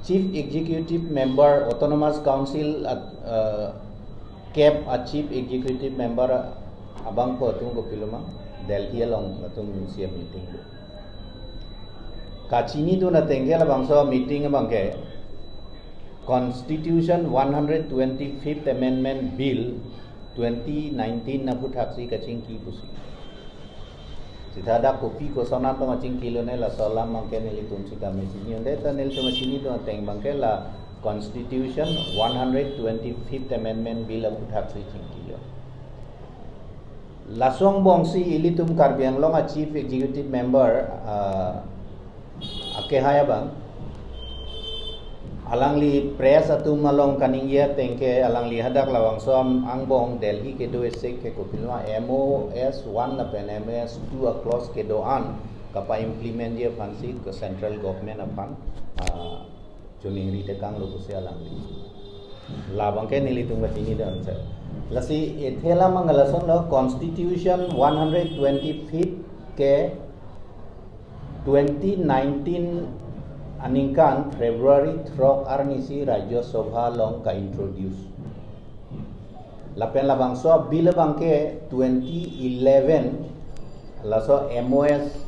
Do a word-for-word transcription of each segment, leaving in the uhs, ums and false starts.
Chief Executive Member Autonomous Council at, uh, kep a Chief Executive Member abangphu atum kopiloma Delhi along atum C M meeting do. Kachinidun ateng ke labangso meeting abang ke Constitution one hundred twenty-fifth Amendment Bill twenty nineteen aphuthaksi kachingki pusi. Sita dak kopi koson atum achingkilo ne, laso alam abang ke nelitum sitame chini un'e, ta nelitum chinidun ateng abang ke la Constitution one hundred twenty-fifth Amendment Bill aphuthaksi chingkilo. Laso angbongsi ilitum Karbi Anglong a Chief Executive Member, ah, akehai abang, alangli press atum along kaningje ateng ke alangli hadak labangso am-, angbong Delhi kedo isi ke kopiloma M O S one lapen M O S two a clause kedo-an kapa-implement-ji aphansi ke central government aphan, ah, choningri tekanglo pusi alangli. Labang ke nelitum kachinidun se. Lasi ethe alam abang ke lasonlo, Constitution one hundred twenty-fifth ke twenty nineteen aningkan February throk arnisi Rajya Sabha along ka-introduce. Lapen labangso bill abang ke twenty eleven, laso M O S,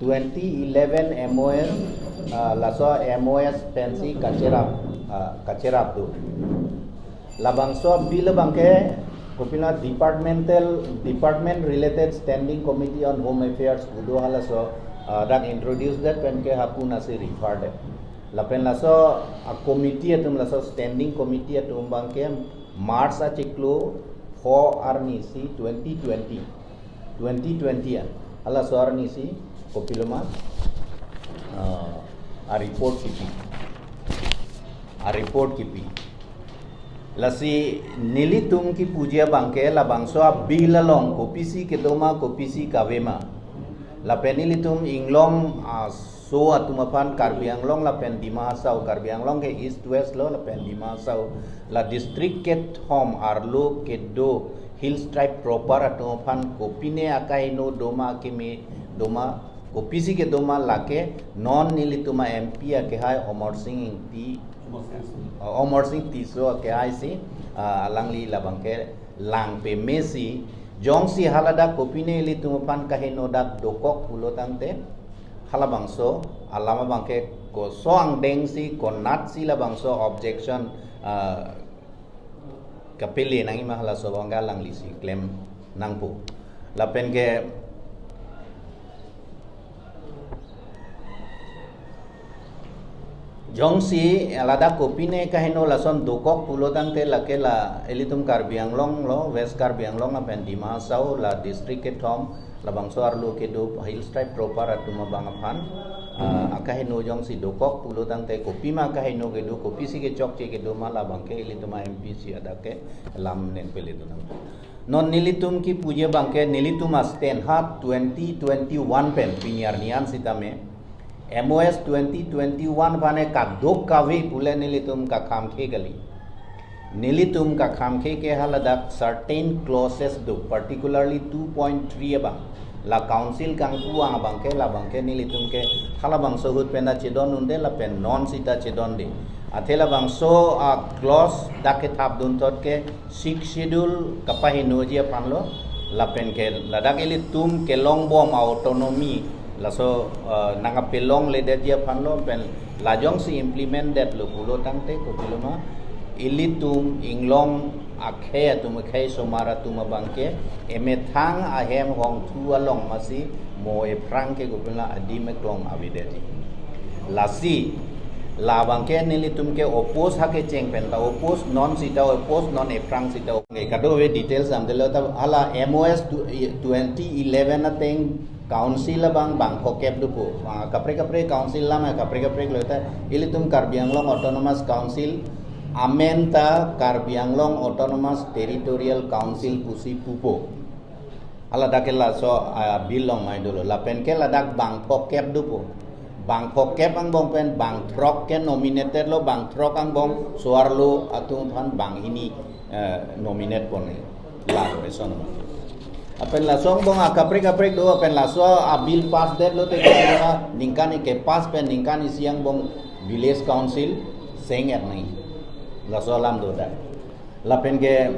twenty eleven M O S, ah, laso M O S pensi kacherap, ah, kacherap do. Labangso bill abang ke kopiloma Departmental, Department Related Standing Committee on Home Affairs pu do, halaso, ah, dak introduce det pen ke hapun asi refer det. Lapen laso a committee atum, laso standing committee atum abang ke March achiklo pho arnisi twenty twenty, twenty twenty an, halaso arnisi kopiloma, ah, a report kipi, a report kipi. Lasi nelitum kipuji abang ke labangso a bill along kopisi kedoma, kopisi kavema. Lapen nelitum inglong, ah, so atum aphan Karbi Anglong lapen Dima Hasao, Karbi Anglong ke East West lo, lapen Dima Hasao, la district kethom arlo kedo Hills Tribe proper atum aphan kopine akaheno doma, keme doma, kopisi kedoma, lake non nelitum a M P akehai Amarsing Ingti, Amarsing Tisso. Ah, Amarsing Tisso akehai si, ah, alangli labang ke lang pemesi, jongsi haladak kopine ilitum aphan kaheno dak dokok pulo tangte, halabangso alam abang ke koson angdengsi, konatsi labangso objection, ah, kapele nangji ma, halaso abang ke alanglisi klem nangpo. Lapen ke jongsi ladak kopine kaheno lason dokok pulo tangte, lake la ilitum Karbi Anglong lo, West Karbi Anglong lapen Dima Hasao, la district kethom, labangso arlo kedo Hills Tribe proper atum abang aphan, ah, akaheno jongsi dokok pulo tangte, kopima akaheno kedo, kopisi kechokche kedoma, labang ke ilitum a M P si hadak ke lam neng pele dunang. Non nelitum kipuji abang ke, nelitum a stand ha twenty twenty-one pen pini arni an sitame, M O S twenty twenty-one aphan ke kadokave pule nelitum kakhamkhe kali. Nelitum kakhamkhe ke haladak certain clauses do, particularly two point three abang. La council kangpu abang ke, labang ke nelitum ke halabangso ahut pen ta chedon un'e lapen non sita chedonde. Athe labangso a clause dak kethap dunthot ke Sixth Schedule kapahenoji aphanlo, lapen ke ladak ilitum kelongbom a autonomy, laso, eh, nangkapelongledetji aphanlo, pen la jongsi implement detlo pulo tangte kopiloma, ilitum inglong akhei atum, akhei osomar atum abang ke emethang ahem hongthu along masi mo ephrang ke kopiloma adim eklong avedetji. Lasi labang ke nelitum ke oppose ha kecheng pen ta oppose, non sita oppose, non ephrang sita oppose. Kadokave details damdelo ta, hala M O S tu-, twenty eleven ateng council abang bangphokep dopo. Ah, kaprek kaprek council alam kaprek kaprek lo ta, ilitum Karbi Anglong Autonomous Council amen ta Karbi Anglong Autonomous Territorial Council pusi pupo. Haladak ke laso, ah, bill along mai dolo. Lapen ke ladak bangphokep dopo. Bangphokep angbong pen bangthrok ke nominated lo, bangthrok angbong so-arlo atum aphan banghini, eh, nominate pon-e. La reson. Lapen laso angbong akaprek kaprek do, lapen laso a bill pass detlote ke ningkan ike pass pen ningkan isi angbong village council seng-et nangji. Laso alam do dak. Lapen ke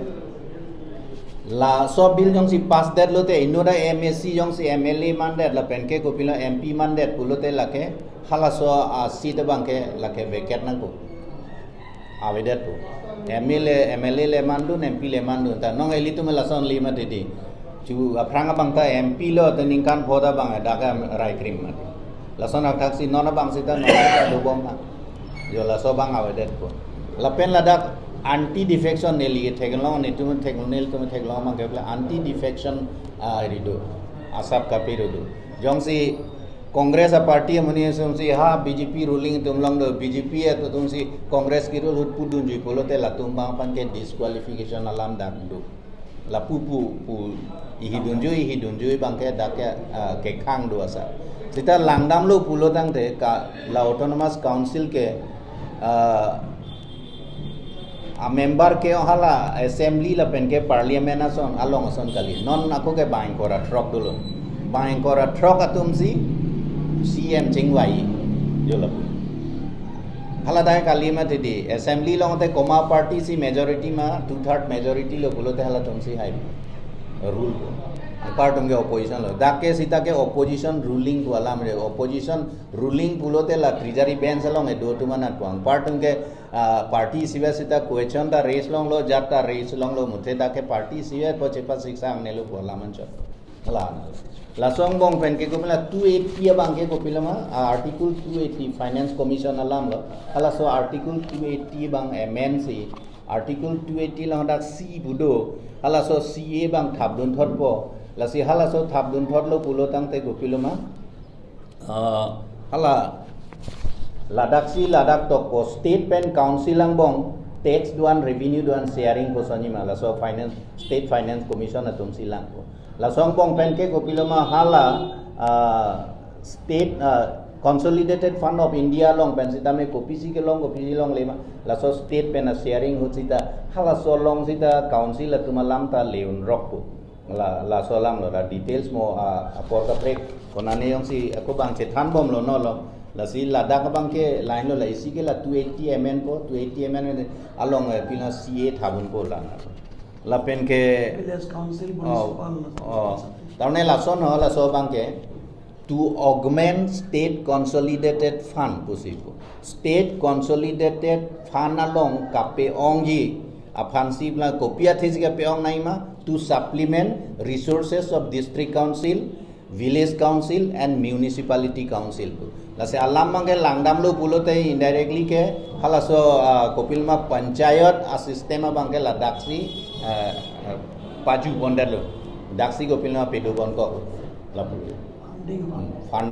laso bill jongsi pass detlote inut a M A C jongsi M L A mandet lapen ke kopilo M P mandet pulote lake halaso a seat abang ke lake vacate nangkok. Avedetpo. M L A, M L A le mandun, M P le mandun. Ta non ilitum lason lima titi. Chu aphrang abang ta M P lo te ningkan pho ta abang dak arai krim mati. Lason athak si non abang sita non sita dobom na. Jo laso abang avedetpo. Lapen ladak anti defection neli theklong, netum theklong, nelitum theklong abang ke anti defection, ah, rido. Asap kape rido. Jongsi Congress a party amonit asonsi ha B J P ruling atum along do, B J P atumsi Congress kerule ahut pudunji pulote latum abang aphan ke disqualification alam dak do. Lapu pu pu ihi dunjui, ihi dunjui abang ke dak ke, ah, kekhang do asap. Sita langdamlo pulo tangte ke la Autonomous Council ke, ah, a member ke hala assembly lapen ke parliament ason along ason kali. Non ako ke bang ingkoi ra throk dolo. Bang ingkoi ra throk atumsi C M chingvai. Jo lapu. Hala dak kali mati di. Assembly along te komat party si majority ma, two third majority lo pulote halatumsi hai rule ko. Anpartum ke opposition lo. Dak ke sita ke opposition ruling pu alam re. Opposition ruling pulote la treasury bench along edo atum anat pu. Anpartum ke, ah, party isivet sita question ta raise longlo, jat ta raise longlo, muthe dak ke party isivet po chepa siksa angnelo pu alam anchot. La. Laso angbong pen ke kopilo two eighty abang ke kopilo ma, ah, Article two eighty Finance Commission alam lo. Halaso Article two eighty abang amend si, Article two eighty along dak C pu do. Halaso C A abang thapdunthotpo. Lasi halaso thapdunthotlo pulo tangte kopilo ma, ah, hala ladak si ladak tokpo state pen council angbong tax do-an, revenue do-an sharing kosonji ma, laso finance, State Finance Commission atumsi langpo. Laso angbong pen ke kopilo ma hala, ah, state, ah, Consolidated Fund of India along pen sitame kopisi kelong, kopisi longle ma, laso state pen a sharing ahut sita halaso along sita council atum alam ta le-unrokpo. La, laso alam lo, la details mo, ah, apor kaprek konane jongsi ako bang chethanbomlo non lo. Lasi ladak abang ke line lo, la isi ke la two eighty amend po, two eighty amend along, eh, pina C A thapdunpo la. Lapen ke Village Council, oh, municipal, oh. Tamne lason ho, laso abang ke to augment state consolidated fund pusi pu. State consolidated fund along kape-ongji aphansi la kopi athesi kape-ong nangji ma, to supplement resources of district council, village council and municipality council pu. Lasi alam abang ke langdamlo pulote indirectly ke halaso, ah, kopilo ma panchayat a system abang ke ladak si, ah, ah, pajupondetlo. Dak si kopilo ma pedoponkok lapu. Funding abang. Hmm, fund